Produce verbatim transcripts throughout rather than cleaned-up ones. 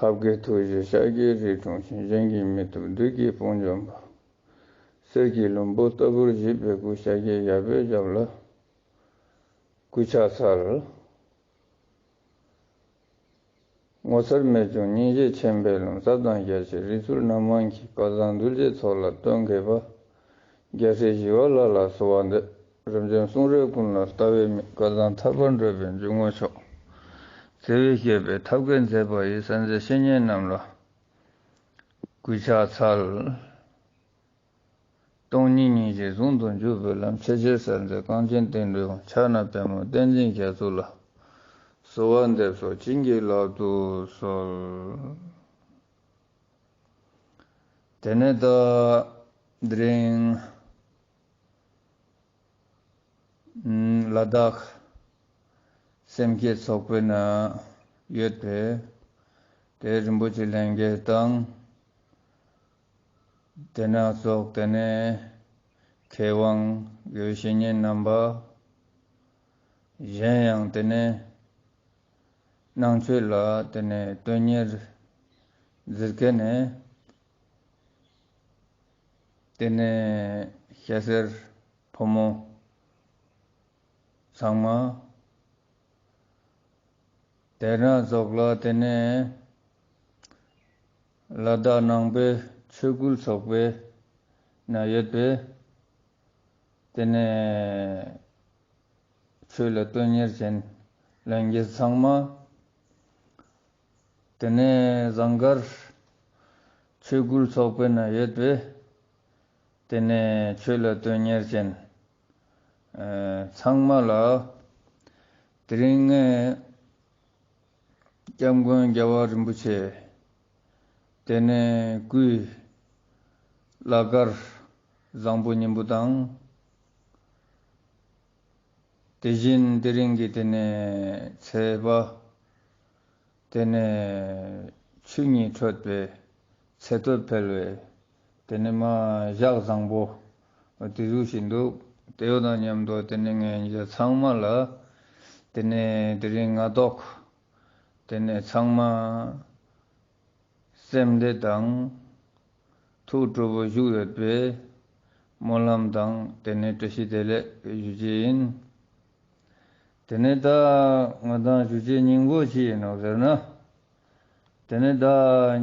ཐབས་མཁས་ཐུགས་རྗེས་ཤཱཀྱའི་རིགས་འཁྲུངས་ཤིང་། གཞན་གྱིས་མི་ཐུབ་བདུད་ཀྱི་དཔུང་འཇོམས་པ། གསེར་གྱི་ལྷུན་པོ་ལྟ་བུར་བརྗིད་པའི་སྐུ། ཤཱཀྱའི་རྒྱལ་པོའི་ཞབས་ལ་གུས་ཕྱག་འཚལ། ངོ་མཚར་རྨད་བྱུང་སྙིང་རྗེ་ཆེན་པོའི་ལྷུན། ཟབ་དང་རྒྱ་ཆེའི་རིགས་ཚུལ་རྣམ་མང་གི། སྐལ་བཟང་གདུལ་བྱའི་ཚོགས་ལ་སྟོན་མཁས་པ། རྒྱལ་སྲས་ཞི་བ་ལྷ་ལ་གསོལ་བ་འདེབས། རབ་འབྱམས་གསུང་རབ་ཀུན་ལ་ལྟ་བའི་མིག། སྐལ་བཟང་ཐར་པར་འགྲོ་བའི་འཇུག་ངོགས་མཆོག། བརྩེ་བས་བསྐྱེད་པའི་ཐབས་མཁས་མཛད་པ་ཡི། གསན་མཛད་བཤེས་གཉེན་རྣམས་ལ་གུས་ཕྱག་འཚལ། སྟོང་ཉིད་སྙིང་རྗེ་ཟུང་དུ་འཇུག་པའི་ལམ། ཆེས་ཆེར་གསལ་མཛད་གངས་ཅན་བསྟན་འགྲོའི་དབང། ཕྱག་ན་པདྨོ་བསྟན་འཛིན་རྒྱ་མཚོ་ལ། གསོལ་བ་འདེབས་སོ་བྱིན་གྱིས་བརླབ་ཏུ་གསོལ། དེ་ནས་ད་དེ་རིང་ལ་དྭགས་སེམས་བསྐྱེད་ཚོགས་པའི་ནང་ཡོད་པའི་དེ་རིན་པོ་ཆེ་ལྷན་རྒྱས་དང་། དེ་ནས་ཙོགས་དེ་ནས་མཁས་དབང་དགེ་བའི་བཤེས་གཉེན་རྣམ་པ། གཞན་ཡང་དེ་ནས་ནང་ཆོས་ལ་དེ་ནས་དོན་གཉེར་ཟེར་མཁན་ནས་དེ་ནས་ཤ་སེར་ཕོ་མོ་ཚང་མ། དེ་ནས་ཙོགས་ལ་དེ་ནས་ལ་དྭགས་ནང་པའི་ཆོས་སྐུལ་ཚོགས་པའི་ནང་ཡོད་པའི་དེ་ནས་ཆོས་ལ་དོན་གཉེར་ཅན་ལྷན་རྒྱས་ཚང་མ། དེ་ནས་ཟངས་དཀར་ཆོས་སྐུལ་ཚོགས་པའི་ནང་ཡོད་པའི་དེ་ནས་ཆོས་ལ་དོན་གཉེར་ཅན་ཚང་མ་ལ་དེ་རིང་ངས་སྐྱབས་མགོན་རྒྱལ་བ་རིན་པོ་ཆེ་དེ་ནས་སྐུའི་བླ་སྐར་བཟང་པོ་སྙིང་པོ་དང་། དེ་བཞིན་དེ་རིང་གི་དེ་ནས་ཚེས་པ། དེ་ནས་ཆུ་གཉིས་འཕྲོད་པའི་ཚེས་བསྟོད་འཕེལ་བའི་དེ་ནས་མ་ཞག་བཟང་པོ་དེ་ཟུག་ཞིག་འདུག། དེ་བོ་དང་མཉམ་དུ་དེ་ནས་ངས་ཚང་མ་ལ་དེ་ནས་དེ་རིང་སྔ་ཏོག་དེ་ནས་ཚང་མ་སེམས་བདེ་དང་ཐུགས་སྤྲོ་པོ་བཞུགས་ཡོད་པའི་སྨོན་ལམ་དང་དེ་ནས་བཀྲ་ཤིས་བདེ་ལེགས་ཞུ་རྒྱུ་ཡིན། དེ་ནས་ད་ང་དང་ཞུ་རྒྱུ་སྙིང་པོ་ཅི་ཡིན་ནོག་ཟེར་ན། དེ་ནས་ད་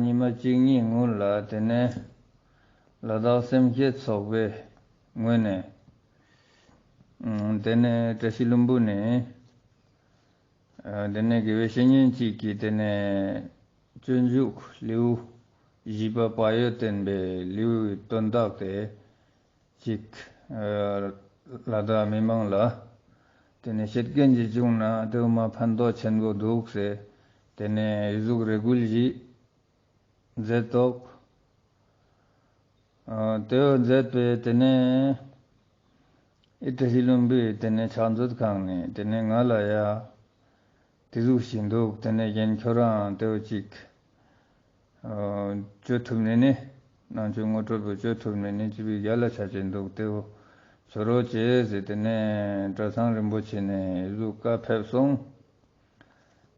ཉི་མ་གཅིག་གཉིས་སྔོན་ལ་དེ་ནས་ལ་དྭགས་སེམས་བསྐྱེད་ཚོགས་པའི་ངོས་ནས་དེ་ནས་བཀྲ་ཤིས་ལྷུན་པོ་ནས། དེ་ནས་དགེ་བའི་བཤེས་གཉེན་གཅིག་གིས་དེ་ནས་སྤྱོད་འཇུག་ལེའུ་བཞི་པ་བག་ཡོད་བསྟན་པའི་ལེའུའི་དོན་དག་དེ་གཅིག་ལ་དྭགས་མི་མང་ལ་དེ་ནས་བཤད་མཁན་ཅིག་བྱུང་ན་དེ་བོ་མ་ཕན་ཐོགས་ཆེན་པོ་འདུག་ཟེར་དེ་ནས་ཡི་ཟུག་རེ་སྐུལ་ཞིག་མཛད་ཐོག། ཨ་དེ་བོ་མཛད་པའི་དེ་ནས་ཨི་བཀྲ་ཤིས་ལྷུན་པོའི་དེ་ནས་ཕྱག་མཛོད་ཁང་ནས་དེ་ནས་ང་ལ་ཡ་དེ་ཟུག་ཞིག་འདུག། དེ་ནས་རྒན་ཁྱོད་རང་དེ་བོ་ཅིག་ཨ་བཅོ་ཐུབ་ནི་ནི་ནང་ཆོས་ངོ་སྤྲོད་པོ་བཅོ་ཐུབ་ནི་ནི་ཅི་བི་རྒྱལ་ལ་ཆ་ཅེས་འདུག། དེ་བོ་བཅོ་རོགས་བྱེད་ཟེར་དེ་ནས་གྲྭ་ཚང་རིན་པོ་ཆེ་ནས་ཟུག་བཀའ་ཕེབས་སོང་།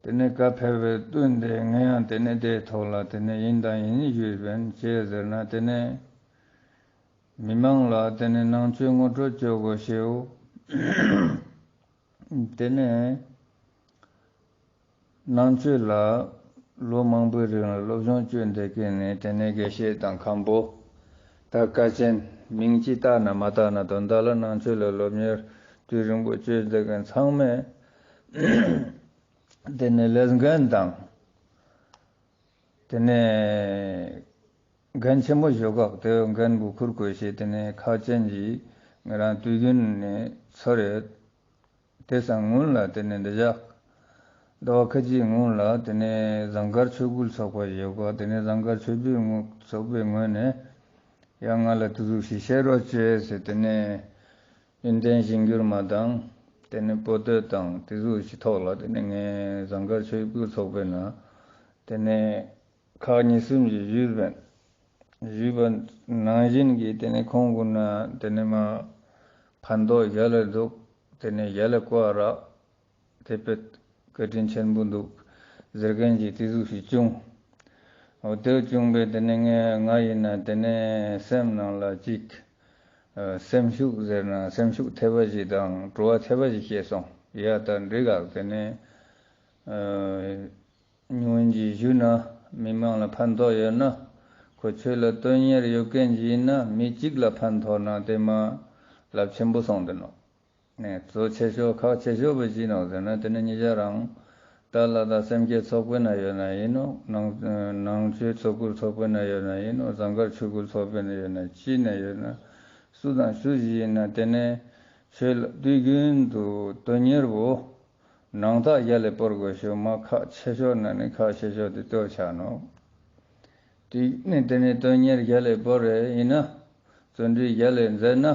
དེ་ནས་བཀའ་ཕེབས་པའི་བསྟུན་ཏེ་ངས་ཡང་དེ་ནས་དེའི་ཐོག་ལ་དེ་ནས་ཡིན་དང་ཡིན་ནི་ཞུས་པས་ཅི་ཟེར་ན། དེ་ནས་མི་མང་ལ་དེ་ནས་ནང་ཆོས་ངོ་སྤྲོད་བཅོ་དགོས་ཤེའོ། དེ་ནས་ནང་ཆོས་ལ་ལོ་མང་པོའི་རིང་ལ་སློབ་སྦྱོང་བཅོས་བསྡད་མཁན་ནི་དེ་ནས་དགེ་བཤེས་དང་མཁན་པོ་ད་བཀའ་ཆེན་མིང་ཅི་བཏགས་ན་མ་བཏགས་ན་དོན་དག་ལ་ནང་ཆོས་ལ་སློབ་གཉེར་དུས་རིང་པོ་བཅོས་བསྡད་མཁན་ཚང་མས་དེ་ནས་ལས་འགན་དང་དེ་ནས་འགན་ཆེན་མོ་ཞིག་ཡོད་ཀྱག། དེ་འགན་བོ་ཁུར་དགོས་ཤེས་དེ་ནས་ཁག་ཅན་ཞིག་ང་རང་དུས་རྒྱུན་ནས་ཚོར་ཡོད། དེ་སང་སྔོན་ལ་དེ་ནས་འདི་ཞག་ཟླ་བ་ཁ་ཅིག་སྔོན་ལ་དེ་ནས་ཟངས་དཀར་ཆོས་སྐུལ་ཚོགས་པ་ཞིག་ཡོད་ཀྱག། དེ་ནས་ཟངས་དཀར་ཆོས་སྐུལ་ཚོགས་པའི་ངོས་ནས་ཡང་ང་ལ་དེ་ཟུག་ཞིག་བཤད་རོགས་བྱེད་ཟེར་དེ་ནས་ཡོན་ཏན་གཞིར་གྱུར་མ་དང་དེ་ནས་པོ་ཏོ་དང་དེ་ཟུག་ཞིག་ཐོག་ལ་དེ་ནས་ངས་ཟངས་དཀར་ཆོས་སྐུལ་ཚོགས་པའི་ནང་དེ་ནས་ཁག་གཉིས་གསུམ་ཞིག་ཞུས་པ་ཞུས་པ་ནང་བཞིན་གྱི་དེ་ནས་ཁོང་གུན་ན་དེ་ནས་མ་ཕན་ཐོགས་རྒྱལ་ལ་འདུག། དེ་ནས་རྒྱལ་ལ་བཀའ་རག། དེ་དཔེ་བཀའ་དྲིན་ཆེན་པོ་འདུག་ཟེར་མཁན་གྱི་དེ་ཟུག་ཞིག་བྱུང་། འོ་དེ་བྱུང་བས་དེ་ནས་ངས་ང་ཡིན་ན་དེ་ནས་སེམས་ནང་ལ་ཅིག་ཨ་སེམས་ཤུགས་ཟེར་ན་སེམས་ཤུགས་ཐེབས་པ་ཞིག་དང་སྤྲོ་བ་ཐེབས་པ་ཞིག་སྐྱེས་སོང་། ཡ་ད་འགྲིག་ག་དེ་ནས་ཨ་ཉུང་ངུན་གྱིས་ཞུས་ན་མི་མང་ལ་ཕན་ཐོགས་ཡོད་ན། ཁོ་ཆོས་ལ་དོན་གཉེར་ཡོད་མཁན་ཞིག་ཡིན་ན་མི་གཅིག་ལ་ཕན་ཐོགས་ན་དེ་མ་རླབས་ཆེན་པོ་སོང་དེ་ནོག་ནས་གཙོ་ཆེ་ཤོས་ཁག་ཆེ་ཤོས་པོ་ཅི་ནོག་ཟེར་ན་དེ་ནི་ཉེ་ཞ་རང་ད་ལ་དྭགས་སེམས་བསྐྱེད་ཚོགས་པའི་ནང་ཡོད་ན་ཡིན་ནོག་ནང་ནང་ཆོས་ཚོགས་སྐོར་ཚོགས་པའི་ནང་ཡོད་ན་ཡིན་ནོག་ཟངས་དཀར་ཆོས་སྐོར་ཚོགས་པའི་ནང་ཡོད་ན་ཅི་ནས་ཡོད་ན་སུ་དང་སུ་ཞིག་ཡིན་ན་དེ་ནས་ཆོས་ལ་དུས་རྒྱུན་དུ་དོན་གཉེར་པོ་ནང་རྟགས་རྒྱལ་ལ་བོར་དགོས་ཤོག་མ་ཁག་ཆེ་ཤོས་ན་ནི་ཁག་ཆེ་ཤོས་དེ་ལྟོས་ཆ་ནོག་དེ་ནས་དེ་ནས་དོན་གཉེར་རྒྱལ་ལ་བོར་རེ་ཡིན་ན། བརྩོན་འགྲུས་རྒྱལ་ལ་མཛད་ན།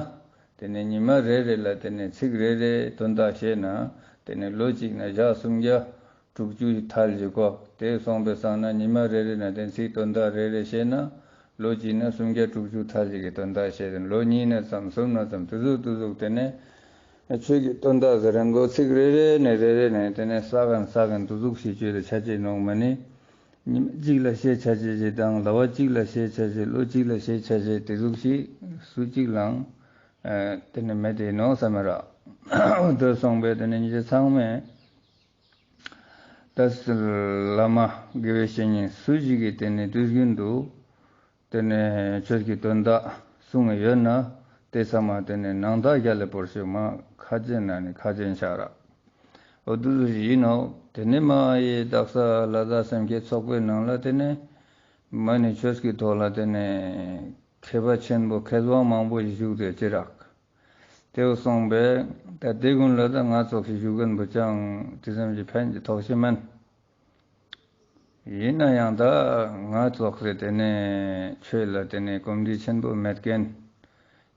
དེ་ནས་ཉི་མ་རེ་རེ་ལ་དེ་ནས་ཚིག་རེ་རེ་དོན་དག་བཤད་ན། དེ་ནས་ལོ་གཅིག་ན་ཞག་སུམ་བརྒྱ་དྲུག་ཅུ་ཐལ་ཞིག་གོ་དེ་སོང་པའི་སང་ན་ཉི་མ་རེ་རེ་ན་དེ་ཚིག་དོན་དག་རེ་རེ་བཤད་ན། ལོ་གཅིག་ན་སུམ་བརྒྱ་དྲུག་ཅུ་ཐལ་ཞིག་གི་དོན་དག་བཤད་དེ་ལོ་གཉིས་ན་ཙམ་གསུམ་ན་ཙམ་དུ་ཟུག་དུ་ཟུག་དེ་ནས་ཆོས་ཀྱི་དོན་དག་ཟེར་རན་གོ་ཚིག་རེ་རེ་ནས་རེ་རེ་ནས་དེ་ནས་ས་གན་ས་གན་དུ་ཟུག་ཤིག་བཅོས་ཏེ་ཆ་ཅེས་ནོག་མ་ནི། ཉི་མ་གཅིག་ལ་ཤེས་ཆ་ཅེས་ཞིག་དང་ཟླ་བ་གཅིག་ལ་ཤེས་ཆ་ཅེས་ལོ་གཅིག་ལ་ཤེས་ཆ་ཅེས་དེ་ཟུག་ཤིག་སུ་གཅིག་ལའང་ཨ་དེ་ནི་མེད་དེ་ནོག་བསམ་མེད་ར། འོ་དེ་སོང་པས་དེ་ནི་ཉེ་ཞ་ཚང་མས་ད་བླ་མ་དགེ་བའི་བཤེས་གཉེན་སུ་ཞིག་གིས་དེ་ནི་དུས་རྒྱུན་དུ་དེ་ནས་ཆོས་ཀྱི་དོན་དག་གསུང་ངེ་ཡོད་ན་དེ་ཚང་མ་དེ་ནས་ནང་རྟགས་རྒྱལ་ལ་བོར་ཤོག་མ་ཁག་ཅན་ན་ནི་ཁག་ཅན་ཆགས་ར། འོ་དུ་ཟུག་ཞིག་ཡིན་ནོག་དེ་ནས་མ་ཡི་དག་ས་ལ་དྭགས་སེམས་བསྐྱེད་ཚོགས་པའི་ནང་ལ་དེ་ནས་མ་ནི་ཆོས་ཀྱི་ཐོག་ལ་དེ་ནས་མཁས་པ་ཆེན་པོ་མཁས་དབང་མང་པོ་ཞིག་བཞུགས་ཏེ་ཅི་རག་དེ་བོ་སོང་པས་ད་དེ་ཀུན་ལ་ད་ང་ཙོགས་ཤིག་བཞུགས་མཁན་པོ་ཅང་དེ་ཙམ་གྱི་ཕན་གྱི་ཐོགས་ཤིག་མིན། ཡིན་ན་ཡང་ད་ང་ཙོགས་སེ་དེ་ནས་ཆོས་ལ་དེ་ནས་གོམས་འདྲིས་ཆེན་པོ་མེད་མཁན།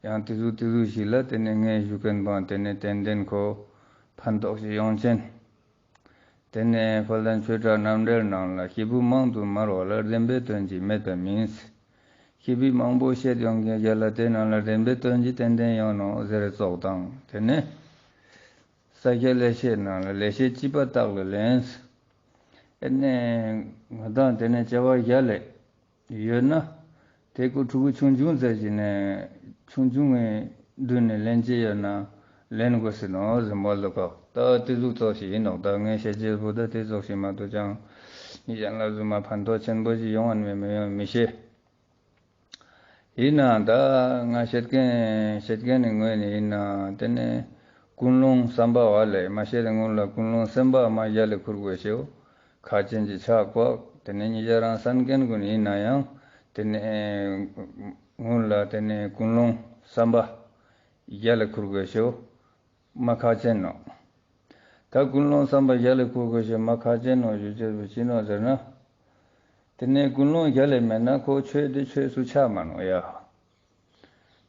ཡང་དེ་ཟུག་དེ་ཟུག་ཞིག་ལ་དེ་ནས་ངའི་བཞུགས་མཁན་པོ་དེ་ནས་ཏན་ཏན་ཁོ་ཕན་ཐོགས་ཤིག་ཡོང་ཅན། དེ་ནས་དཔལ་ལྡན་ཆོས་གྲགས་རྣམ་འགྲེལ་ནང་ལ་སྐྱེས་བུ་མང་དུ་སྨྲ་བ་ལ་བདེན་པའི་དོན་གྱིས་མེད་པ་མིན། སྐྱེས་བུ་མང་པོ་བཤད་ཡོང་མཁན་ཡ་ལ་དེ་ནང་ལ་བདེན་པའི་དོན་གྱིས་ཏན་ཏན་ཡོང་ནོག་ཟེར་ཙོགས་དང་དེ་ནས། ས་སྐྱ་ལེགས་བཤད་ནང་ལ་ལེགས་བཤད་སྤྱི་པ་རྟགས་ལ་ལེན། ཨེ་ནས་ང་དང་དེ་ནས་བྱ་བ་རྒྱ་ལས་ཡོད་ན། དེ་ཀོ་ཕྲུ་གུ་ཆུང་ཆུང་ཙམ་ཞིག་ནས་ཆུང་ཆུང་ངི་མདུན་ནས་ལེན་ཅེས་ཡོད་ན་ལེན་དགོས་ཟེར་ནོག་ཟེར་མོལ་ལོ་ཀ་ད་དེ་ཟུག་ཙོགས་ཤིག་ཡིན་ནོག་ད་ངས་བཤད་ཅེས་པོ་ད་དེ་ཙོགས་ཤིག་མ་གཏོགས་ཅང་ནི་གཞན་ལ་བཟུང་མ་ཕན་ཐོགས་ཆེན་པོ་ཞིག་ཡོང་ངན་མི་མི་ཡོང་མི་ཤེས། ཡིན་ནའང་ད་ང་བཤད་མཁན་བཤད་མཁན་ནི་ངོས་ནས་ཡིན་ན་དེ་ནས་ཀུན་སློང་བསམ་པ་བ་ལས་མ་བཤད་སྔོན་ལ་ཀུན་སློང་སེམས་པ་མ་རྒྱ་ལས་ཁུར་དགོས་ཤེའོ། ཁག་ཅན་གྱི་ཆགས་ཀོག་དེ་ནས་ཉེ་རང་སན་མཁན་ཀུན་ཡིན་ན་ཡང་དེ་ནས་སྔོན་ལ་དེ་ནས་ཀུན་སློང་བསམ་པ་རྒྱ་ལས་ཁུར་དགོས་ཤེའོ། མ་ཁག་ཅན་ནོག་ད་ཀུན་སློང་བསམ་པ་རྒྱ་ལས་ཁུར་དགོས་ཤེ་མ་ཁག་ཅན་ནོག་ཞུ་ཅེས་པོ་ཅི་ནོག་ཟེར་ན། དེ་ནས་ཀུན་སློང་རྒྱ་ལས་མེད་ན་ཁོ་ཆོས་དེ་ཆོས་སུ་ཆགས་མ་ནོག་ཡ།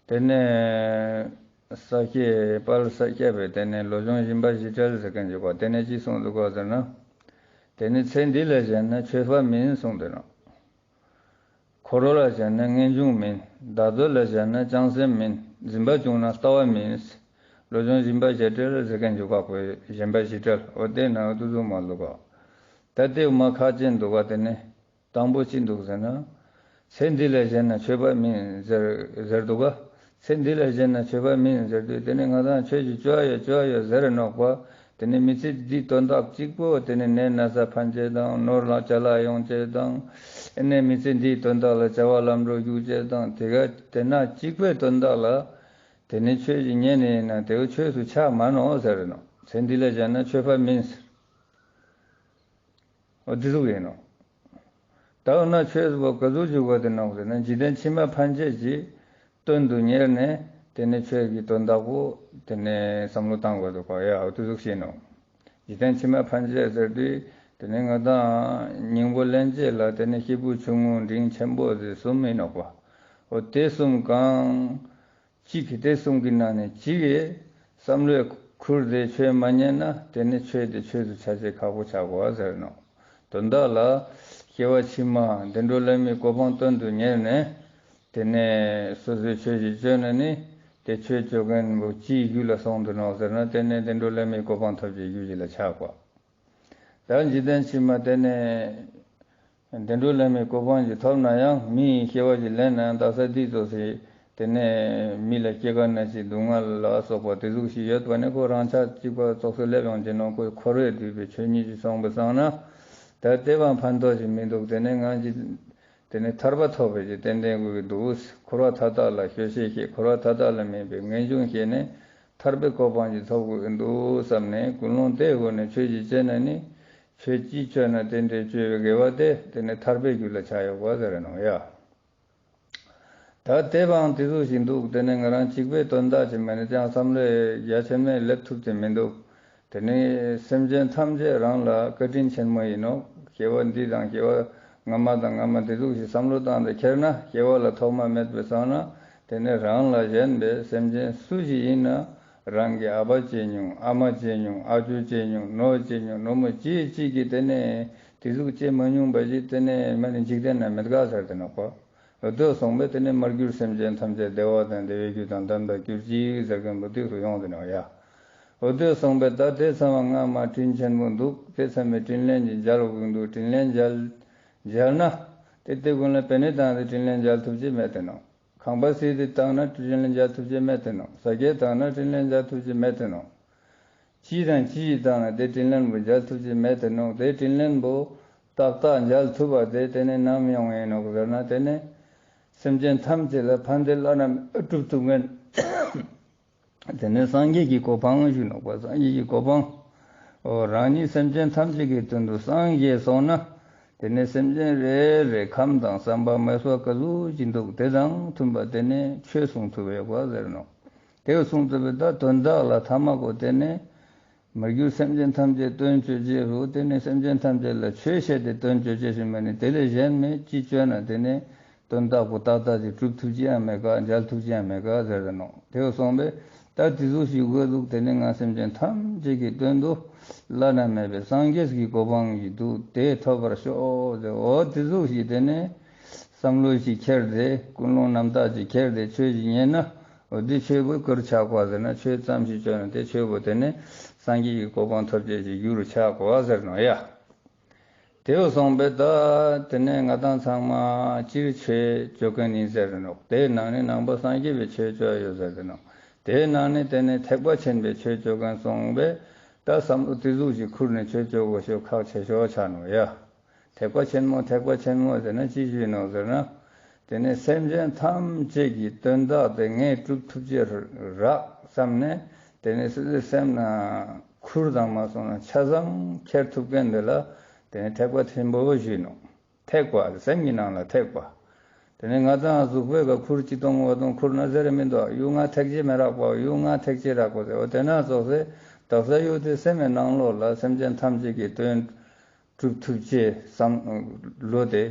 དེ་ནས་ས་སྐྱའི་དཔལ་ས་སྐྱ་པའི་དེ་ནས་བློ་སྦྱོང་སྦྱིན་པ་བཞི་བྲལ་ཟེར་མཁན་ཅིག་གོ་དེ་ནས་ཅི་གསུངས་འདུག་གོ་ཟེར་ན། དེ་ནི་ཚེ་འདི་ལས་གཞན་ན་ཆོས་པ་མིན་གསུངས་འདུག་ནོག་འཁོར་བ་ལ་བཞག་ན་ངེས་འབྱུང་མིན། བདག་འདོད་ལ་བཞག་ན་བྱང་སེམས་མིན། འཛིན་པ་བྱུང་ན་ལྟ་བ་མིན། བློ་སྦྱོང་སྦྱིན་པ་བཞི་བྲལ་ཟེར་མཁན་འཇུག་པ་པོ་སྦྱིན་པ་བཞི་བྲལ་འོ་དེ་ན་འོ་དུ་ཟུག་མ་ལུག་ག་ད་དེ་མ་ཁག་ཅན་འདུག་ག་དེ་ནི་དང་པོ་ཅི་འདུག་ཟེར་ན། ཚེ་འདི་ལས་གཞན་ན་ཆོས་པ་མིན་ཟེར་ཟེར་འདུག་ག་ཚེ་འདི་ལས་གཞན་ན་ཆོས་པ་མིན་ཟེར་དུས་དེ་ནི་ང་དང་ཆོས་ཀྱི་ཆོས་ཡོད་ཆོས་ཡོད་ཟེར་ནོག་པ། དེ་ནས་མི་ཚེ་འདིའི་དོན་དག་གཅིག་པོ་དེ་ནས་ནད་ན་ཚ་ཕན་ཆེད་དང་ནོར་ལ་ཅ་ལག་ཡོང་ཆེད་དང་ཨེ་ནས་མི་ཚེ་འདིའི་དོན་དག་ལ་བྱ་བ་ལམ་འགྲོ་རྒྱུ་ཆེད་དང་དེ་ག་དེ་ན་གཅིག་པོའི་དོན་དག་ལ་དེ་ནས་ཆོས་ཀྱི་ཉན་ནས་ཡིན་ན་དེ་བོ་ཆོས་སུ་ཆགས་མ་ནོག་ཟེར་ནོག་ཚེ་འདི་ལས་གཞན་ན་ཆོས་པ་མིན་ཟེར། འོ་དེ་ཟུག་ཡིན་ནོག་ད་འོ་ན་ཆོས་པོ་ག་ཟུག་ཞིག་དགོས་དེ་ནོག་ཟེར་ན་འཇིག་རྟེན་ཕྱི་མ་ཕན་ཆད་ཀྱི་དོན་དུ་གཉེར་ནས་དེ་ནས་ཆོས་ཀྱི་དོན་དག་པོ་དེ་ནས་བསམ་བློ་བཏང་དགོས་འདུག་ག་ཡ་འོ་དེ་ཟུག་ཤེས་ནོག་འཇིག་རྟེན་ཕྱི་མ་ཕན་ཆད་ཟེར་དུས་དེ་ནས་ང་དང་སྙིང་པོ་ལེན་ཆེད་ལ་དེ་ནས་སྐྱེས་བུ་ཆུང་ངུ་འབྲིང་ཆེན་པོ་ཟེར་གསུམ་ཡིན་ནོག་པ། འོ་དེ་གསུམ་གང་གཅིག་གིས་དེ་གསུམ་གྱི་ནང་ནས་གཅིག་གིས་བསམ་བློའི་ཁུར་དེ་ཆོས་མ་ཉན་ན་དེ་ནི་ཆོས་དེ་ཆོས་སུ་ཆ་ཆེས་ཁག་པོ་ཆགས་གོ་ཟེར་ནོག་དོན་དག་ལ་སྐྱེ་བ་ཕྱི་མ་བདེ་འགྲོ་ལྷ་མིའི་གོ་འཕང་དོན་དུ་གཉེར་ནས་དེ་ནས་སོ་སོའི་ཆོས་ཤིག་བཅོས་ན་ནི་དེ་ཆོས་བཅོ་མཁན་པོ་ཅིའི་རྒྱུད་ལ་སོང་འདུག་ནོག་ཟེར་ན་དེ་ནས་བདེ་འགྲོ་ལྷ་མིའི་གོ་འཕང་ཐོབ་ཀྱི་རྒྱུད་ཅིག་ལ་ཆགས་གོ་ད་འཇིག་རྟེན་ཕྱི་མ་དེ་ནས་ བདེ་འགྲོ་ལས་མི་གོ་འཕང་ཞིག་ཐོབ་ན་ཡང་མིའི་སྐྱེ་བ་ཞིག་ལེན་ན་ཡང་དག་ས་འདི་ཙོགས་སི་དེ་ནས་མི་ལ་སྐྱེ་རྒ་ན་འཆི་སྡུག་བསྔལ་ལ་སོགས་པ་དེ་ཟུག་ཞིག་ཡོད་པ་ནི་ཁོ་རང་ཆ་གཅིག་པ་ཙོགས་སུ་སླེབས་ཡོང་གི་ནོ། ཁོ་འཁོར་བས་བསྡུས་པའི་ཆོས་ཉིད་ཅིག་སོང་པའི་སང་ན་ད་དེ་བའང་ཕན་ཐོགས་ཅིག་མི་འདུག། དེ་ནས་ང་ཅིག་དེ་ནས་ཐར་པ་ཐོབ་པའི་ཅིག་ཏན་ཏན་དགོས་ཀྱི་འདུག། འཁོར་བ་མཐའ་དག་ལ་ཞེན་ཤེས་ཤེས་འཁོར་བ་མཐའ་དག་ལ་དམིགས་པའི་ངེས་འབྱུང་ཤེས་ནས་ཐར་པའི་གོ་འཕང་ཅིག་ཐོབ་དགོས་ཀྱི་འདུག་བསམ་ནས་ཀུན་སློང་དེའི་སྒོ་ནས་ཆོས་ཅིག་བྱས་ན་ནི་ཆོས་ཅི་བཅོས་ན་དེ་འདྲའི་བཅོས་པའི་དགེ་བ་དེ་དེ་ནས་ཐར་པའི་རྒྱུ་ལ་ཆ་ཡོད་པ་ཟེར་ནོ་ཡ། ད་དེ་བའང་དེ་ཟུག་ཞིག་འདུག། དེ་ནས་ང་རང་གཅིག་པའི་དོན་དག་ཅིག་མ་ནི་ཅང་བསམ་བློ་རྒྱ་ཆེན་མོ་སླེབས་ཐུབ་ཀྱི་མི་འདུག། དེ་ནས་སེམས་ཅན་ཐམས་ཅད་རང་ལ་བཀའ་དྲིན་ཆེན་མོ་ཡིན་ནོ། སྐྱེ་བ་འདི་དང་སྐྱེ་བ་སྔ་མ་དང་སྔ་མ་དེ་ཟུག་ཞིག་བསམ་བློ་བཏང་སྟེ་ཁྱེར་ན་སྐྱེ་བ་ལ་ཐོག་མ་མེད་པའི་སང་ན་དེ་ནས་རང་ལ་ཞེན་པའི་སེམས་ཅན་སུ་ཞིག་ཡིན་ན་རང་གི་ཨ་ཕ་བྱེད་མྱོང་། ཨ་མ་བྱེད་མྱོང་། ཨ་ཅོ་བྱེད་མྱོང་། ནོ་བྱེད་མྱོང་། ནོ་མོ་ཅི་ཅིག་གིས་དེ་ནས་དེ་ཟུག་བྱེད་མ་མྱོང་པ་ཞིག་དེ་ནས་མ་ནི་འཇིག་རྟེན་ན་མེད་ག་ཟེར་ཏེ་ནོ་ཁོ། འོ་དེ་སོང་པས་དེ་ནས་མར་གྱུར་སེམས་ཅན་ཐམས་ཅད་བདེ་བ་དང་བདེ་བའི་རྒྱུ་དང་ལྡན་པར་གྱུར་ཅིག་ཟེར་མཁན་པོ་དེ་སུ་ཡོང་དེ་ནོ་ཡ། འོ་དེ་སོང་པས་ད་དེ་ཚང་མ་སྔ་མ་དྲིན་ཆེན་པོ་འདུག། དེ་ཚང་མས་དྲིན་ལན་ཅིག་འཇལ་དགོས་འདུག། དྲིན་ལན་འཇལ་འཇལ་ན་དེ་དེ་ཀུན་ལ་པེ་ནེ་བཏང་སྟེ་དྲིན་ལན་འཇལ་ཐུབ་ཅེས་མེད་དེ་ནོ། ཁང་པ་བསིལ་ཏེ་བཏང་ན་དྲིན་ལན་འཇལ་ཐུབ་ཅེས་མེད་དེ་ནོ། ཟ་སྐྱེལ་བཏང་ན་དྲིན་ལན་འཇལ་ཐུབ་ཅེས་མེད་དེ་ནོ། ཅི་དང་ཅི་ཞིག་བཏང་ན་དེ་དྲིན་ལན་པོ་འཇལ་ཐུབ་ཅེས་མེད་དེ་ནོ། དེ་དྲིན་ལན་པོ་ཏག་ཏག་འཇལ་ཐུབ་པ་དེ་དེ་ནས་ནམ་ཡོང་ཡིན་ནོག་ཟེར་ན་དེ་ནས་སེམས་ཅན་ཐམས་ཅད་ལ་ཕན་བདེ་བླ་ན་མེད་པ་སྒྲུབ་ཐུབ་མཁན། དེ་ནས་སངས་རྒྱས་ཀྱི་གོ་འཕང་ཞུ་ནོག་པ། སངས་རྒྱས་ཀྱི་གོ་འཕང་། འོ་རང་ཉིད་སེམས་ཅན་ཐམས་ཅད་ཀྱི་དོན་དུ་སངས་རྒྱས་སོང་ན། དེ་ནས་སེམས་ཅན་རེ་རེ་ཁམས་དང་བསམ་པ་མོས་པ་ག་ཟུག་ཅིག་འདུག། དེ་དང་མཐུན་པ་དེ་ནས་ཆོས་གསུང་ཐུབ་ཡོད་པ་ཟེར་ནོག། དེ་གསུང་ཐུབ་པའི་ད་དོན་དག་ལ་ཐ་མ་གོ་དེ་ནས་མར་གྱུར་སེམས་ཅན་ཐམས་ཅད་དོན་སྤྱོད་ཅེས་སོ། དེ་ནས་སེམས་ཅན་ཐམས་ཅད་ལ་ཆོས་བཤད་དེ་དོན་སྤྱོད་ཅེས་ཞུ་མ་ནི་དེ་ལས་གཞན་མེད་ཅི་བཅོས་ན་དེ་ནས་དོན་དག་པོ་ཏག་ཏག་ཅིག་གྲུབ་ཐུབ་ཅེས་ཡང་མེད་ག། འཇལ་ཐུབ་ཅེས་ཡང་མེད་ག་ཟེར་ཏེ་ནོ། དེ་སོང་པས་ད་དེ་ཟུག་ཞིག་དགོས་འདུག། དེ་ནས་ང་སེམས་ཅན་ཐམས་ཅད་ཀྱི་དོན་དུ་བླ་ན་མེད་པའི་སངས་རྒྱས་ཀྱི་གོ་འཕང་ཞིག་འདུག། དེ་ཐོབ་པར་ཤོག་ཟེར། འོ་དེ་ཟུག་ཞིག་དེ་ནས་བསམ་བློ་ཞིག་ཁྱེར་ཏེ་ཀུན་སློང་རྣམ་དག་ཅིག་ཁྱེར་ཏེ་ཆོས་ཞིག་ཉན་ན། འོ་དེ་ཆོས་པོ་གུ་རུ་ཆགས་པ་ཟེར་ན་ཆོས་ཙམ་ཞིག་བཅོས་ན་དེ་ཆོས་པོ་དེ་ནས་སངས་རྒྱས་ཀྱི་གོ་འཕང་ཐོབ་ཅེས་ཞིག་གུ་རུ་ཆགས་པ་ཟེར་ནོ་ཡ། དེ་སོང་པས་ད་དེ་ནས་ང་དང་ཚང་མ་སྤྱིར་ཆོས་བཅོ་མཁན་ཡིན་ཟེར་ཏེ་ནོག། དེའི་ནང་ནས་ནང་པ་སངས་རྒྱས་པའི་ཆོས་བཅོ་ཡོད་ཟེར་ཏེ་ནོག། དེའི་ནང་ནས་དེ་ནས་ཐེག་པ་ཆེན་པོའི་ཆོས་བཅོ་མཁན་སོང་པས་ད་བསམ་བློ་དེ་ཟུག་ཞིག་ཁུར་ནས་ཆོས་བཅོ་དགོས་ཤོས་ཁག་ཆེ་ཤོས་ཆགས་ནོ་ཡ། ཐེག་པ་ཆེན་མོ་ཐེག་པ་ཆེན་མོ་ཟེར་ན་ཅི་ཞིག་ནོག་ཟེར་ན། དེ་ནས་སེམས་ཅན་ཐམས་ཅད་ཀྱི་དོན་དག་དེ་ངས་སྒྲུབ་ཐུབ་ཅེས་རག་བསམ་ནས་དེ་ནས་སོ་སོའི་སེམས་ན་ཁུར་དང་མ་སོང་ན་ཆ་ཚང་ཁྱེར་ཐུབ་མཁན་དེ་ལ་དེ་ནས་ཐེག་པ་ཆེན་པོ་ཞུ་ནོག། ཐེག་པ་སེམས་ཀྱི་ནང་ལ་ཐེག་པ། དེ་ནས་ང་དང་གཟུགས་པོའི་ཀ་ཁུར་ཅི་གཏོང་བ་གཏོང་ཁུར་ན་ཟེར་མི་འདུག། ཡུལ་ང་ཐེག་ཅེས་མི་རག་པ། ཡུལ་ང་ཐེག་ཅེས་རག་པ་ཟེར། འོ་དེ་ན་ཙོགས་སེ་དག་ས་ཡུལ་དེ་སེམས་མའི་ནང་ལོགས་ལ་སེམས་ཅན་ཐམས་ཅད་ཀྱི་དོན་སྒྲུབ་ཐུབ་ཅེས་བསམ་བློ་དེ་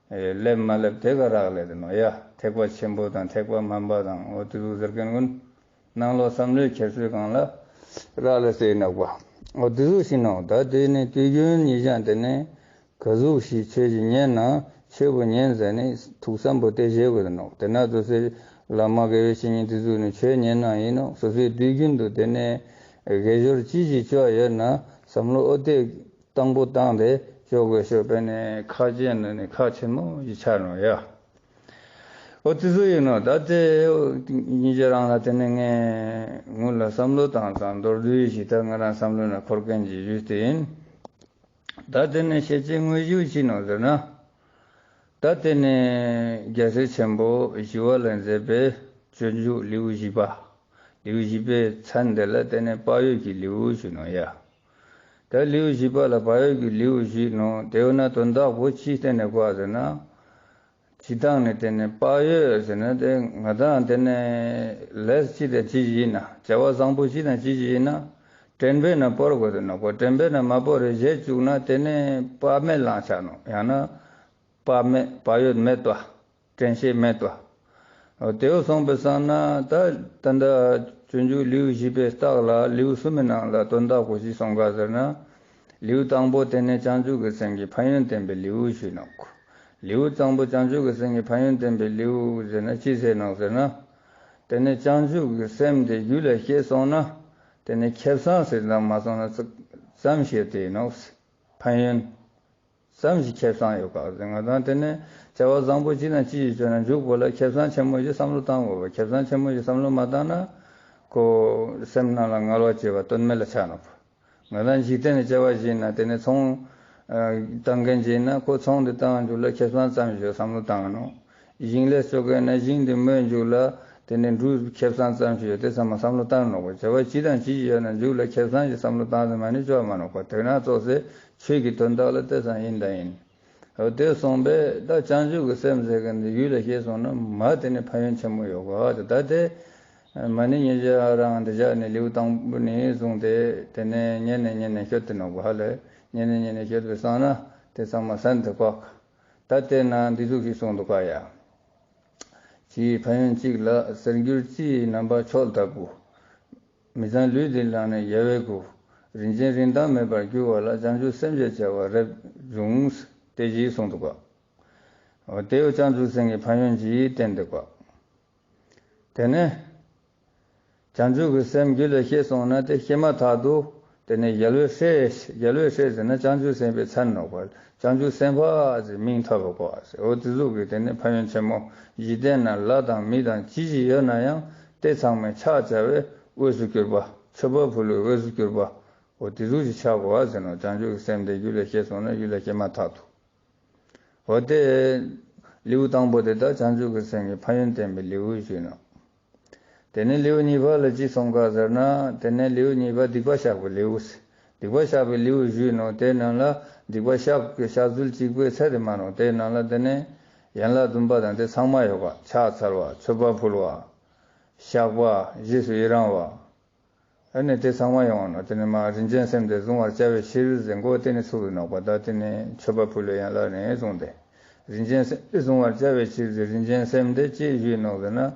སླེབས་མ་སླེབས་དེ་ག་རག་ལས་དེ་ནོ་ཡ། ཐེག་པ་ཆེན་པོ་དང་ཐེག་པ་དམན་པ་དང་འོ་དེ་ཟུག་ཟེར་མཁན་ཀུན་ནང་ལོགས་བསམ་བློའི་ཁྱེར་སོའི་སྒང་ལ་རག་ལས་སེ་ནོག་པ། འོ་དེ་ཟུག་ཞིག་ནོག། ད་དེ་ནས་དུས་རྒྱུན་ཉིད་ཀྱང་དེ་ནས་ག་ཟུག་ཞིག་ཆོས་ཞིག་ཉན་ན་ཆོས་པོ་ཉན་ཟེར་ནས་ཐུགས་བསམ་པོ་དེ་བཞེས་དགོས་དེ་ནོག། དེ་ན་ཙོགས་སེ་བླ་མ་དགེ་བའི་བཤེས་གཉེན་དེ་ཟུག་ནས་ཆོས་ཉན་ན་ཡིན་ནོག། སོ་སོའི་དུས་རྒྱུན་དུ་དེ་ནས་དགེ་སྦྱོར་ཅི་ཞིག་བཅོ་ཡོད་ན་བསམ་བློ་འོ་དེ་དང་པོ་བཏང་སྟེ་བཅོ་དགོས་ཤོས་དཔེ་ནས་ཁག་ཅན་ནི་ཁག་ཆེན་མོ་ཞིག་ཆགས་ནོག་ཡ། འོ་དེ་ཟུག་ཡིན་ནོག། ད་དེ་ཉིན་ཞིག་རང་ལ་དེ་ནས་ངས་ངུ་ལ་བསམ་བློ་བཏང་ཙང་མདོར་བསྡུས་ཤིག་ད་ང་རང་བསམ་བློ་ན་འཁོར་མཁན་ཞིག་ཞུས་ཏེ་ཡིན། ད་དེ་ནས་ཤེས་བྱའི་དངོས་གཞི་ཅི་ནོག་ཟེར་ན། ད་དེ་ནས་རྒྱལ་སྲས་ཆེན་པོ་ཞི་བ་ལྷས་མཛད་པའི་སྤྱོད་འཇུག་ལེའུ་བཞི་པ། ལེའུ་བཞི་པའི་མཚན་དེ་ལ་དེ་ནས་བག་ཡོད་ཀྱི་ལེའུ་ཞུ་ནོག་ཡ། ད་ལེའུ་བཞི་པ་ལ་བག་ཡོད་ཀྱི་ལེའུ་ཞུས་ནོག། དེ་འོ་ན་དོན་དག་པོ་ཅི་བསྟན་ནས་གོ་ཟེར་ན། སྤྱིར་བཏང་ནས་དེ་ནས་བག་ཡོད་ཟེར་ན་དེ་ང་དང་དེ་ནས་ལས་ཅི་དང་ཅི་ཞིག་ཡིན་ན་བྱ་བ་བཟང་པོ་ཅི་དང་ཅི་ཞིག་ཡིན་ན་དྲན་པས་ན་བོར་དགོས་དེ་ནོག་པ། དྲན་པས་ན་མ་བོར་རེ་བཞེས་བཅུག་ན་དེ་ནས་བག་མེད་ལངས་ཆ་ནོག། ཡང་ན་བག་མེད་བག་ཡོད་མེད་པ། དྲན་ཤེས་མེད་པ། འོ་དེ་འོ་སོང་པའི་སང་ན་ད་ད་ལྟ་སྤྱོད་འཇུག་ལེའུ་བཞི་པའི་རྟགས་ལ་ལེའུ་གསུམ་མའི་ནང་ལ་དོན་དག་པོ་ཅི་གསུངས་ག་ཟེར་ན། ལེའུ་དང་པོ་དེ་ནས་བྱང་ཆུབ་ཀྱི་སེམས་ཀྱི་ཕན་ཡོན་བསྟན་པའི་ལེའུ་ཞུས་ནོག། ལེའུ་དང་པོ་བྱང་ཆུབ་ཀྱི་སེམས་ཀྱི་ཕན་ཡོན་བསྟན་པའི་ལེའུ་ཟེར་ན་ཅི་ཟེར་ནོག་ཟེར་ན། དེ་ནས་བྱང་ཆུབ་ཀྱི་སེམས་དེ་རྒྱུད་ལ་སྐྱེས་སོང་ན། དེ་ནས་ཁེ་བཟང་ཟེར་དང་མ་སོང་ན་ཙམ་ཞིག་དེ་ནོག། ཕན་ཡོན། ཙམ་ཞིག་ཁེ་བཟང་ཡོད་ཀ་ཟེར། ང་དང་དེ་ནས་བྱ་བ་བཟང་པོ་ཅི་དང་ཅི་ཞིག་བཅོ་ན་མཇུག་པོ་ལ་ཁེ་བཟང་ཆེན་མོ་ཞིག་བསམ་བློ་བཏང་དགོས་པ། ཁེ་བཟང་ཆེན་མོ་ཞིག་བསམ་བློ་མ་བཏང་ན་ཁོ་སེམས་ནང་ལ་ངལ་བ་སྐྱེ་བ་དོན་མེད་ལ་ཆགས་ནོག། ང་དང་འཇིག་རྟེན་ནི་བྱ་བ་ཞིག་ན་དེ་ནས་ཚོང་ཨ་བཏང་མཁན་ཞིག་ན་ཁོ་ཚོང་དེ་བཏང་མཇུག་ལ་ཁེ་བཟང་ཙམ་ཞིག་བསམ་བློ་བཏང་ནོག། ཞིང་ལས་བཅོ་མཁན་ན་ཞིང་དེ་རྨོས་མཇུག་ལ་དེ་ནས་འབྲུ་ཁེ་བཟང་ཙམ་ཞིག་ཡོད་དེ་ཚང་མ་བསམ་བློ་བཏང་ནོག་པ། བྱ་བ་ཅི་དང་ཅི་ཞིག་ཡོད་ན་མཇུག་ལ་ཁེ་བཟང་ཞིག་བསམ་བློ་བཏང་ཟེར་མ་ནི་བཅོ་མ་ནོག་པ། དེ་ན་ཙོགས་སེ་ཆོས་ཀྱི་དོན་དག་ལ་དེ་ཚང་ཡིན་དང་ཡིན། འོ་དེ་སོང་པས་ད་བྱང་ཆུབ་ཀྱི་སེམས་ཟེར་མཁན་དེ་རྒྱུད་ལ་སྐྱེས་སོང་ན་མ་དེ་ནི་ཕན་ཡོན་ཆེན་མོ་ཡོད་ག་ད་དེ། མ་ནི་ཉེ་ཞ་རང་འདི་ཞག་ནི་ལེའུ་དང་པོ་ནས་བཟུང་སྟེ་དེ་ནས་ཉེ་ནས་ཉེ་ནས་ཤོད་དེ་ནོག་པ་ཧ་ལས། ཉེ་ནས་ཉེ་ནས་ཤོད་པའི་སང་ན་དེ་ཚང་མ་སན་དེ་ཀོག། ད་དེ་ན་འདི་ཟུག་ཞིག་གསུངས་འདུག་ག་ཡ། ཅིའི་ཕན་ཡོན་གཅིག་ལ་གསེར་འགྱུར་རྩི་ཡི་རྣམ་པ་འཕྲོད་ལྟ་བུ། མི་ཚངས་ལུས་འདི་བླངས་ནས་ཡལ་བའི་སྐུ། རིན་ཆེན་རིན་ཐང་མེད་པར་གྱུར་པ་ལ། བྱང་ཆུབ་སེམས་ཞེས་བྱ་བ་རབ་འབྱུང་། དེ་བཞིན་གསུངས་འདུག་ག། འོ་དེ་བོ་བྱང་ཆུབ་སེམས་ཀྱི་ཕན་ཡོན་གྱིས་བསྟན་འདུག་ག། དེ་ནས་བྱང་ཆུབ་ཀྱི་སེམས་རྒྱུད་ལ་སྐྱེས་སོང་ན་དེ་སྐྱེས་མ་ཐག་ཏུ་དེ་ནས་རྒྱལ་བའི་སྲས། རྒྱལ་བའི་སྲས་ཟེར་ན་བྱང་ཆུབ་སེམས་དཔའི་མཚན་ནོག་པ། བྱང་ཆུབ་སེམས་དཔའ་ཟེར་མིང་ཐོབ་པ་ཟེར། འོ་དེ་ཟུག་གི་དེ་ནས་ཕན་ཡོན་ཆེན་མོ། འཇིག་རྟེན་ན་ལྷ་དང་མི་དང་ཅི་ཞིག་ཡོད་ན་ཡང་དེ་ཚང་མའི་ཕྱག་བྱ་བའི་འོས་སུ་གྱུར་པ། མཆོད་པ་ཕུལ་བའི་འོས་སུ་གྱུར་པ། འོ་དེ་ཟུག་ཞིག་ཆགས་དགོས་པ་ཟེར་ནོག། བྱང་ཆུབ་ཀྱི་སེམས་དེ་རྒྱུད་ལ་སྐྱེས་སོང་ན་རྒྱུད་ལ་སྐྱེས་མ་ཐག་ཏུ། འོ་དེ་ལེའུ་དང་པོ་དེ་ད་བྱང་ཆུབ་ཀྱི་སེམས་ཀྱི་ཕན་ཡོན་བསྟན་པའི་ལེའུ་ཞུས་ནོག། དེ་ནས་ལེའུ་གཉིས་པ་ལ་ཅི་གསུངས་ག་ཟེར་ན། དེ་ནས་ལེའུ་གཉིས་པ་སྡིག་པ་བཤགས་པའི་ལེའུ། སྡིག་པ་བཤགས་པའི་ལེའུ་ཞུས་ནོག། དེ་ནང་ལ་སྡིག་པ་བཤགས་བཤགས་ཚུལ་གཅིག་པོའི་ཚད་དེ་མ་ནོག། དེ་ནང་ལ་དེ་ནས་ཡན་ལག་བདུན་པ་དང་དེ་ཚང་མ་ཡོད་པ། ཕྱག་འཚལ་བ། མཆོད་པ་ཕུལ་བ། བཤགས་པ། རྗེས་སུ་ཡི་རང་བ། ཨ་ནི་དེ་ཚང་མ་ཡོང་བ་ནོག། དེ་ནས་མ་རིན་ཆེན་སེམས་དེ་གཟུང་བར་བྱ་བའི་ཕྱིར་ཟེར་མགོ་དེ་ནས་ཚུགས་ཏེ་ནོག་པ། ད་དེ་ནས་མཆོད་པ་ཕུལ་བའི་ཡན་ལག་ནས་བཟུང་སྟེ། རིན་ཆེན་སེམས་དེ་གཟུང་བར་བྱ་བའི་ཕྱིར་ཟེར། རིན་ཆེན་སེམས་དེ་ཅི་ཞུས་ནོག་ཟེར་ན།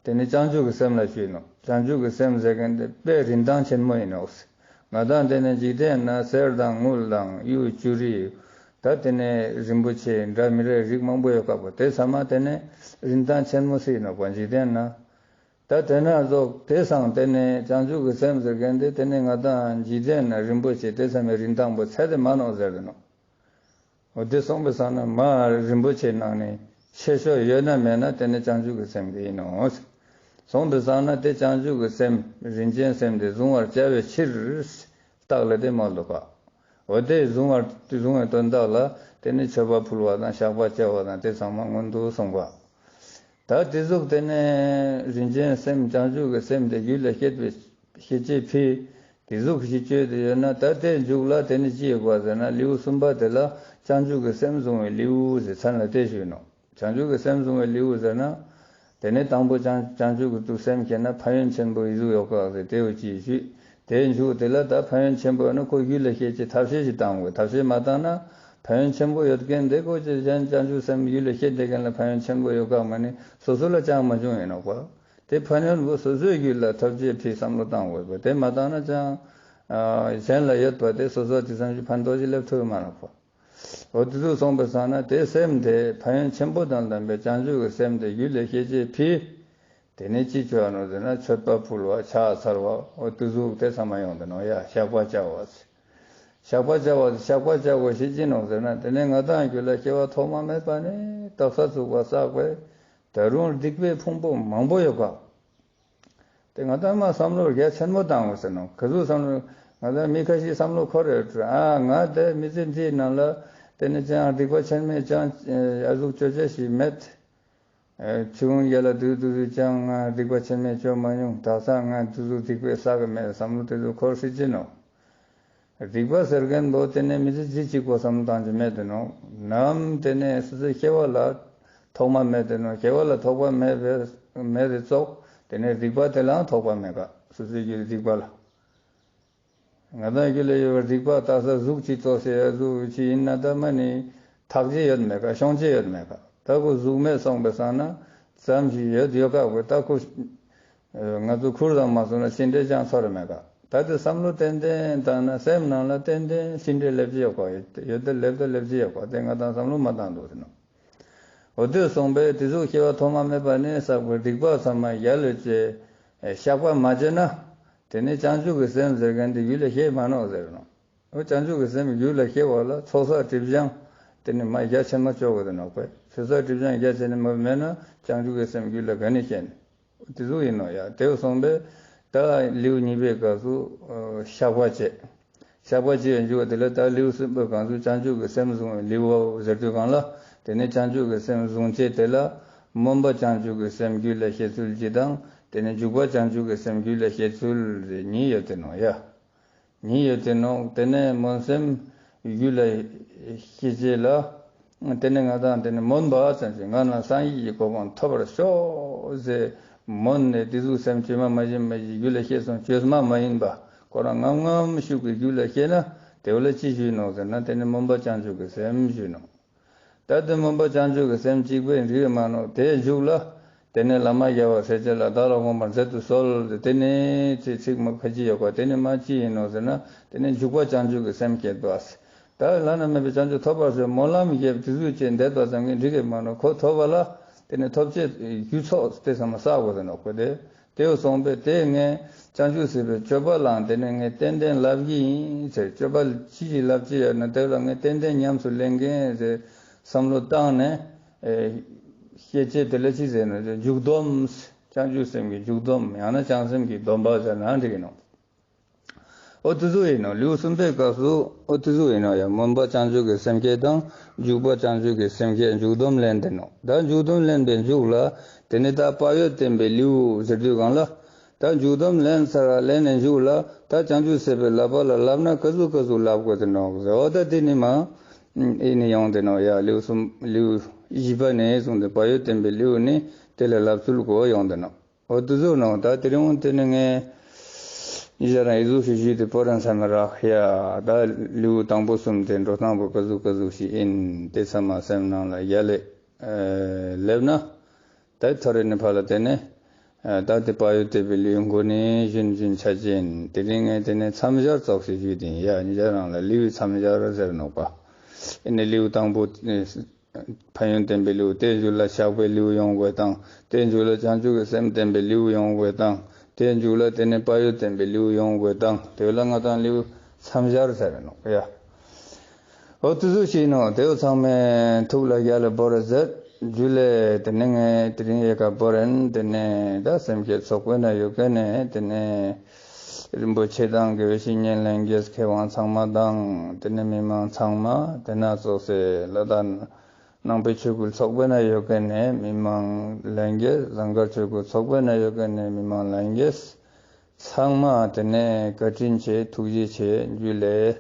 དེ་ནི་བྱང་ཆུབ་ཀྱི་སེམས་ལ་ཞུས་ནོག། བྱང་ཆུབ་ཀྱི་སེམས་ཟེར་མཁན་དེ་དཔེ་རིན་ཐང་ཆེན་མོ་ཡིན་ནོག། ང་དང་དེ་ནས་འཇིག་རྟེན་ན་གསེར་དང་དངུལ་དང་གཡུ་བྱུ་རུ། ད་དེ་ནས་རིན་པོ་ཆེ་འདྲ་མི་འདྲའི་རིགས་མང་པོ་ཡོད་ཀ་པོ། དེ་ཚང་མ་དེ་ནས་རིན་ཐང་ཆེན་མོ་ཞིག་ཡིན་ནོག་པ་འཇིག་རྟེན་ན། ད་དེ་ན་ཟོག་དེ་སང་དེ་ནས་བྱང་ཆུབ་ཀྱི་སེམས་ཟེར་མཁན་དེ་དེ་ནས་ང་དང་འཇིག་རྟེན་ན་རིན་པོ་ཆེ་དེ་ཚང་མའི་རིན་ཐང་པོ་ཚད་དེ་མ་ནོག་ཟེར་ཏེ་ནོག། འོ་དེ་སོང་པའི་སང་ན་མ་རིན་པོ་ཆེ་ནང་ནས་ཆེ་ཤོས་ཡོད་ན་མེད་ན་དེ་ནི་བྱང་ཆུབ་ཀྱི་སེམས་དེ་ཡིན་ནོག། སོང་པའི་སང་ན་དེ་བྱང་ཆུབ་ཀྱི་སེམས་རིན་ཆེན་སེམས་དེ་གཟུང་བར་བྱ་བའི་ཕྱིར། རྟགས་ལ་དེ་མ་ལོག་པ། འོ་དེ་གཟུང་བར་གཟུང་བའི་དོན་དག་ལ་དེ་ནི་མཆོད་པ་ཕུལ་བ་དང་བཤགས་པ་བྱ་བ་དང་དེ་ཚང་མ་སྔོན་དུ་སོང་པ། ད་དེ་ཟུག་དེ་ནས་རིན་ཆེན་སེམས་བྱང་ཆུབ་ཀྱི་སེམས་དེ་རྒྱུད་ལ་སྐྱེས་པའི་སྐྱེ་ཅེས་ཕི། དེ་ཟུག་ཞིག་བཅོས་ཏེ་ཡོད་ན་ད་དེ་མཇུག་ལ་དེ་ནི་ཅི་ཡོད་པ་ཟེར་ན་ལེའུ་གསུམ་པ་དེ་ལ་བྱང་ཆུབ་ཀྱི་སེམས་གཟུང་བའི་ལེའུ་ཟེར་མཚན་ལ་དེ་ཞུས་ནོག། བྱང་ཆུབ་ཀྱི་སེམས་གཟུང་བའི་ལེའུ་ཟེར་ན། དེ་ནས་དང་པོ་བྱང་བྱང་ཆུབ་ཀྱི་ཐུགས་སེམས་བསྐྱེད་ན་ཕན་ཡོན་ཆེན་པོ་ཨི་ཟུག་ཡོད་ཀ་ཟེར་དེ་བོ་ཅི་ཞུས། དེའི་མཇུག་དེ་ལ་ད་ཕན་ཡོན་ཆེན་པོ་ཡོད་ན་ཁོ་རྒྱུད་ལ་སྐྱེ་ཅེས་ཐབས་ཤེས་ཤིག་བཏང་དགོས། ཐབས་ཤེས་མ་བཏང་ན་ཕན་ཡོན་ཆེན་པོ་ཡོད་མཁན་དེ་ཁོ་ཅི་གཞན་བྱང་ཆུབ་སེམས་རྒྱུད་ལ་སྐྱེ་བསྡད་མཁན་ལ་ཕན་ཡོན་ཆེན་པོ་ཡོད་ཀ་མ་ནི་སོ་སོ་ལ་ཅང་མ་བྱུང་ཡིན་ནོག་པ། དེ་ཕན་ཡོན་པོ་སོ་སོའི་རྒྱུད་ལ་ཐོབ་ཅེས་ཕི་བསམ་བློ་བཏང་དགོས་པ། དེ་མ་བཏང་ན་ཅང་ཨ་གཞན་ལ་ཡོད་པ་དེ་སོ་སོ་དེ་ཙམ་ཞིག་ཕན་ཐོགས་ཤིག་སླེབས་ཐུབ་མ་ནོག་པ། འོ་དེ་ཟུག་སོང་པའི་སང་ན་དེ་སེམས་དེ་ཕན་ཡོན་ཆེན་པོ་དང་ལྡན་པའི་བྱང་ཆུབ་ཀྱི་སེམས་དེ་རྒྱུད་ལ་སྐྱེ་ཅེས་ཕི། དེ་ནས་ཅི་བཅོ་ནོག་ཟེར་ན་མཆོད་པ་ཕུལ་བ་ཕྱག་འཚལ་བ་འོ་དེ་ཟུག་དེ་ཚང་མ་ཡོང་དེ་ནོག་ཡ། བཤགས་པ་བྱ་བ་ཟེར། བཤགས་པ་བྱ་བ་ཟེར་བཤགས་པ་བྱ་དགོས་ཤེས་ཅི་ནོག་ཟེར་ན་དེ་ནས་ང་དང་རྒྱུད་ལ་སྐྱེ་བ་ཐོག་མ་མེད་པ་ནས་དག་ས་ཚུག་པ་བསགས་པའི་ད་རུང་སྡིག་པའི་ཕུང་པོ་མང་པོ་ཡོད་པ། དེ་ང་དང་མ་བསམ་བློ་རྒྱ་ཆེན་མོ་བཏང་དགོས་ཟེར་ནོག། ག་ཟུག་བསམ་བློ། ང་དང་མི་ཁ་ཤས་བསམ་བློ་འཁོར་ཡོད་ཨ། ང་དེ་མི་ཚེ་འདིའི་ནང་ལ་དེ་ནི་ཅང་སྡིག་པ་ཆེན་མོ་ཅང་ཨ་ཟུག་བཅོ་ཅེས་ཤིག་མེད། ཨ་ཆུང་ངུ་ལ་དུས་དུས་སུ་ཅང་ང་སྡིག་པ་ཆེན་མོ་བཅོ་མ་མྱོང་། དག་ས་ང་དུས་སུ་སྡིག་པའི་བསགས་མེད་བསམ་བློ་དེ་ཚོ་འཁོར་སྲིད་ཅི་ནོག། སྡིག་པ་ཟེར་མཁན་པོ་དེ་ནས་མི་ཚེ་གཅིག་གཅིག་པོ་བསམ་བློ་བཏང་རྒྱུ་མེད་དེ་ནོག། ནམ་དེ་ནས་སོ་སོའི་སྐྱེ་བ་ལ་ཐོག་མ་མེད་དེ་ནོག། སྐྱེ་བ་ལ་ཐོག་པ་མེད་པའི་མེད་དེ་ཙོགས་དེ་ནས་སྡིག་པ་དེ་ལའང་ཐོག་པ་མེད་ཀ། སོ་སོའི་རྒྱུད་སྡིག་པ་ལ། ང་དང་རྒྱུད་ལ་ཡོད་པའི་སྡིག་པ་དག་ས་གཟུགས་ཅིག་ཙོགས་སེ་ཡ་གཟུགས་ཅིག་ཡིན་ན་ད་མ་ནི་ཐག་ཅེས་ཡོད་མེད་ཀ། ཤོང་ཅེས་ཡོད་མེད་ཀ། ད་ཁོ་གཟུགས་མེད་སོང་པའི་སང་ན་ཙམ་ཞིག་ཡོད་ཡོད་ཀ་གོ། ད་ཁོ་ང་ཚོ་ཁུར་དང་མ་སོང་ན་ཤི་འདྲེ་ཅང་ཚོར་མེད་ཀ། ད་དེ་བསམ་བློ་ཏན་ཏན་བཏང་ན་སེམས་ནང་ལ་ཏན་ཏན་ཤི་འདྲེ་སླེབས་ཀྱི་ཡོད་ཀ། ཡོད་དེ་སླེབས་དེ་སླེབས་ཀྱི་ཡོད་ཀ། དེ་ང་དང་བསམ་བློ་མ་བཏང་འདུག་ཟེར་ནོག། འོ་དེ་སོང་པས་དེ་ཟུག་སྐྱེ་བ་ཐོག་མ་མེད་པ་ནས་བསགས་པའི་སྡིག་པ་ཚང་མ་ཡལ་ལོས་བྱས་བཤགས་པ་མ་བྱས་ན་དེ་ནི་བྱང་ཆུབ་ཀྱི་སེམས་ཟེར་མཁན་དེ་རྒྱུད་ལ་སྐྱེ་མ་ནོག་ཟེར་ནོག། འོ་བྱང་ཆུབ་ཀྱི་སེམས་རྒྱུད་ལ་སྐྱེ་བ་ལ་ཚོགས་བསགས་སྒྲིབ་སྦྱང་ དེ་ནི་མ་རྒྱ་ཆེན་མ་ཅོ་གོས་ཏེ་ནོག་པ། ཆོས་ས་སྒྲིབ་སྦྱང་རྒྱ་ཆེན་མ་མེད་ན་བྱང་ཆུབ་ཀྱི་སེམས་རྒྱུད་ལ་ག་ནེ་སྐྱེ་ནི། དེ་ཟུག་ཨིན་ནོག་ཡ། དེ་སོང་པས་ད་ལེའུ་གཉིས་པའི་སྐབས་སུ་བཤགས་པ་བྱེད། བཤགས་པ་བྱེད་པའི་མཇུག་དེ་ལ་ད་ལེའུ་གསུམ་པའི་སྐབས་སུ་བྱང་ཆུབ་ཀྱི་སེམས་བཟུང་བའི་ལེའུ་ཟེར་དུས་སྒང་ལ། དེ་ནི་བྱང་ཆུབ་ཀྱི་སེམས་བཟུང་བྱེད་དེ་ལ་སྨོན་པ་བྱང་ཆུབ་ཀྱི་སེམས་རྒྱུད་ལ་སྐྱེ་ཚུལ་གཅིག་དང་། དེ་ནི་འཇུག་པ་བྱང་ཆུབ་ཀྱི་སེམས་རྒྱུད་ལ་སྐྱེ་ཚུལ་ཟེར་གཉིས་ཡོད་དེ་ནོག་ཡ། གཉིས་ཡོད་དེ་ནོག་དེ་ནས་སྨོན་སེམས་རྒྱུད་ལ་སྐྱེ་བྱེད་ལ། དེ་ནས་ང་དང་དེ་ནས་སྨོན་པ་ཙམ་ཞིག་ང་ན་སངས་རྒྱས་ཀྱི་གོ་འཕང་ཐོབ་པར་ཤོག་ཟེར་སྨོན་ནས་དེ་ཟུག་སེམས་བཅོས་མ་མ་ཡིན་མ་ཡིན་རྒྱུད་ལ་སྐྱེས་སོང་བཅོས་མ་མ་ཡིན་པ། ཁོ་རང་ངམ་ངམ་ཤུགས་ཀྱིས་རྒྱུད་ལ་སྐྱེས་ན་དེ་བོ་ལ་ཅི་ཞུ་ནོག་ཟེར་ན་དེ་ནས་སྨོན་པ་བྱང་ཆུབ་ཀྱི་སེམས་ཞུ་ནོག་ད་དེ་སྨོན་པ་བྱང་ཆུབ་ཀྱི་སེམས་གཅིག་པོས་འགྲིག་གི་མ་ནོག་དེའི་མཇུག་ལ། དེ་ནས་བླ་མ་དགྱེས་པ་སྲས་བཅས་ལ་བདག་ལ་དགོངས་པར་མཛད་དུ་གསོལ། དེ་ནས་ཚིག་ཚིག་མ་ཁ་ཅིག་ཡོད་པ་དེ་ནས་མ་ཅི་ཡིན་ནོག་ཟེར་ན་དེ་ནས་འཇུག་པ་བྱང་ཆུབ་ཀྱི་སེམས་བསྐྱེད་པ། ད་བླ་ན་མེད་པའི་བྱང་ཆུབ་ཐོབ་པར་བྱའི་སྨོན་ལམ་རྒྱབ་དེ་ཟུག་བྱས་བསྡད་པ་ཙམ་གྱིས་འགྲིག་གི་མ་ནོག་ཁོ་ཐོབ་པ་ལ་དེ་ནས་ཐོབ་བྱའི་རྒྱུ་ཚོགས་དེ་ཚང་མ་བསགས་དགོས་ཟེར་ནོག་པ་དེ། དེ་སོང་པས་དེ་ངས་བྱང་ཆུབ་སེམས་དཔའི་སྤྱོད་པ་ལའང་དེ་ནས་ངས་ཏན་ཏན་ལབ་ཀྱི་ཡིན་ཟེར། སྤྱོད་པ་ཅི་ཞིག་ལབ་ཀྱི་ཡོད་ན་དེ་ལ་ངས་ཏན་ཏན་ཉམས་སུ་ལེན་གྱི་ཡིན་ཟེར་བསམ་བློ་བཏང་ནས། ཨེ་སྐྱེ་བྱེད་དེ་ལ་ཅི་ཟེར་ན་འཇུག་སྡོམ། བྱང་ཆུབ་སེམས་ཀྱི་འཇུག་སྡོམ་ཡང་ན་བྱང་སེམས་ཀྱི་སྡོམ་པ་ཟེར་ན་འགྲིག་གི་ནོག་འོ་དེ་ཟུག་ཡིན་ནོག་ལེའུ་གསུམ་པའི་སྐབས་སུ་འོ་དེ་ཟུག་ཡིན་ནོག་ཡ། སྨོན་པ་བྱང་ཆུབ་ཀྱི་སེམས་བསྐྱེད་དང་། འཇུག་པ་བྱང་ཆུབ་ཀྱི་སེམས་བསྐྱེད་འཇུག་སྡོམ་ལེན་དེ་ནོག་ད་འཇུག་སྡོམ་ལེན་པའི་མཇུག་ལ་དེ་ནི་ད་བག་ཡོད་བསྟེན་པའི་ལེའུ་ཟེར་དུས་སྒང་ལ། ད་འཇུག་སྡོམ་ལེན་ཚར་ལེན་ནས་མཇུག་ལ་ད་བྱང་ཆུབ་སེམས་དཔའི་བསླབ་པ་ལ་བསླབ་ན་ཀ་ཟུག་ཀ་ཟུག་བསླབ་དགོས་ཏེ་ནོག་ཟེར། འོ་ད་དེ་ནི་མ་ཨེ་ནི་ཡོང་དེ་ནོག་ཡ། ལེའུ་གསུམ་ལེའུ་བཞི་པ་ནས་བཟུང་སྟེ་བག་ཡོད་བསྟེན་པའི་ལེའུ་ནི་དེ་ལ་བསླབ་ཚུལ་གོ་ཡོང་དེ་ནོག་འོ་དེ་ཟུག་ནོག་ད་དེ་རིང་དེ་ནི་ངས་ཉེ་རང་ཨི་ཟུག་ཞིག་ཞུས་ཏེ་པོ་རན་ས་མི་རག་ཡ། ད་ལེའུ་དང་པོ་གསུམ་དེ་འགྲོ་སྟངས་པོ་ཀ་ཟུག་ཀ་ཟུག་ཞིག་ཡིན་དེ་ཚང་མ་སེམས་ནང་ལ་ཡ་ལེ་ཨེ་སླེབས་ན། ད་ཐོ་རེ་ནི་ཕ་ལ་དེ་ནས་ཨ་ད་དེ་བག་ཡོད་བསྟེན་པའི་ལེའུ་མགོ་ནས་ཞུན་ཞུན་ཆ་ཅན་དེ་རིང་ངས་དེ་ནས་མཚམས་སྦྱར་ཙོགས་ཤིག་ཞུས་ཏེ་ཡ། ཉེ་རང་ལ་ལེའུའི་མཚམས་སྦྱར་ཟེར་ནོག་པ། ཨེ་ནི་ལེའུ་དང་པོ་ཨེ་ཕན་ཡོན་བསྟན་པའི་ལེའུ། དེའི་མཇུག་ལ་བཤགས་པའི་ལེའུ་ཡོང་དགོས་དང་། དེའི་མཇུག་ལ་བྱང་ཆུབ་ཀྱི་སེམས་བསྟན་པའི་ལེའུ་ཡོང་དགོས་དང་། དེའི་མཇུག་ལ་དེ་ནས་བག་ཡོད་བསྟན་པའི་ལེའུ་ཡོང་དགོས་དང་། དེ་ལ་ང་དང་ལེའུ་མཚམས་སྦྱར་ཟེར་ནོག་ཡ། འོ་དེ་ཟུག་ཞིག་ནོག་དེ་བོ་ཚང་མས་ཐུགས་ལ་རྒྱལ་ལ་བོར་རེ་ཟེར། ཇུ་ལེ། དེ་ནས་ངས་དེ་རིང་ཡེ་ཀ་བོར་རེན། དེ་ནས་ད་སེམས་བསྐྱེད་ཚོགས་པའི་ནང་ཡོད་མཁན་ནས་དེ་ནས་རིན་པོ་ཆེ་དང་དགེ་བའི་བཤེས་གཉེན་ལྷན་རྒྱས་མཁས་དབང་ཚང་མ་དང་དེ་ནས་མི་མང་ཚང་མ། དེ་ན་ཙོགས་སེ་ལ་དྭགས་ནང་པའི་ཆོས་སྐུལ་ཚོགས་པའི་ནང་ཡོད་མཁན་ནས་མི་མང་ལྷན་རྒྱས། ཟངས་དཀར་ཆོས་སྐུལ་ཚོགས་པའི་ནང་ཡོད་མཁན་ནས་མི་མང་ལྷན་རྒྱས་ཚང་མ་དེ་ནས་བཀའ་དྲིན་ཆེ། ཐུགས་རྗེ་ཆེ། ཇུ་ལེ།